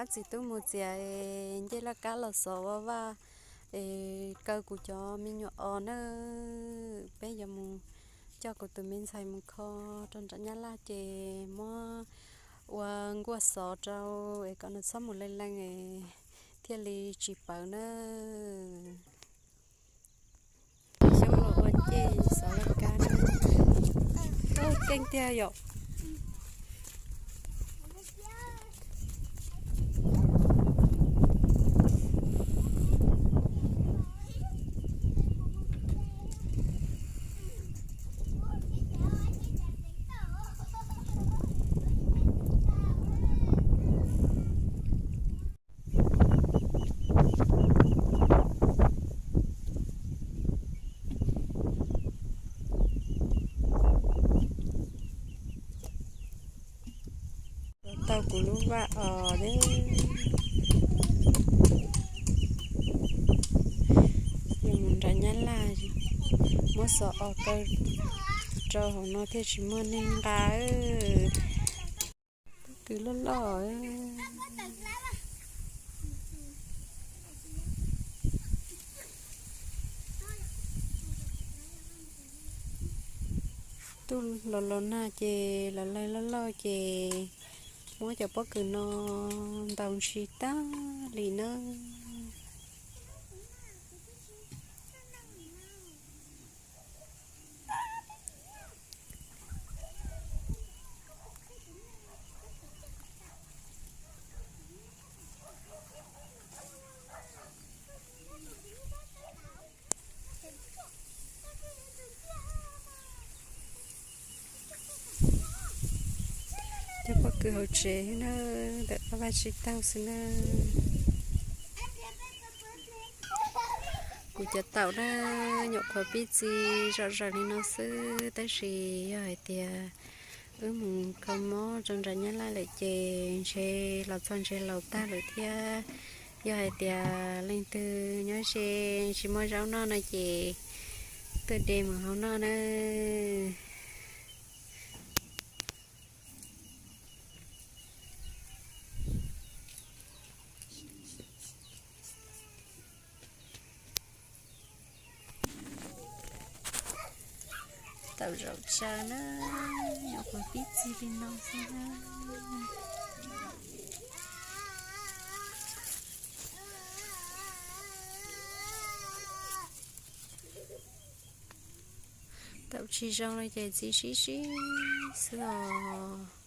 Txiv tub mus txiav ncej laj kab los xov vaj vaj es kaw kuv cov me nyuam os na. Peb yuav mus coj kuv tus me ntxhais mus kho rau nram Nyab Laj ces muab ua nkuaj xov rau es kom nws txhob mus leej leej es thiaj li tsis pawv na. Xyoob los ua ncej xov laj kab na. Keej tiag yom. Tau kuv lub vaj os deb. Yog mus nram Nyab Laj muab xov os kaw rau hauv no thiaj tsis muaj neeg nqa. Pob kws loj loj. Tuaj los los nag ces los laig loj loj ces muab cov pob kws no ntaus ntshis tag li na. Cov pob kws hauv tsev xwb na, ntawm qab vaj tsib taug xwb na. Kuv cov taum na, nyuam qhuav pib txi zom zaws li no xwb, tab sis yog hais tias wb mus kho mob rau nram Nyab Laj lawm ces ntshe los txog ntshe laus tag lawm thiab. Yog hais tias leej twg nyob ze tsis muaj zaub noj no ces tuaj de mus hau noj na. Taum zaum tsaws na, nyuam qhuav pib txi li no xwb na. Taum tsis zoo no ces txi sib sib xwb os.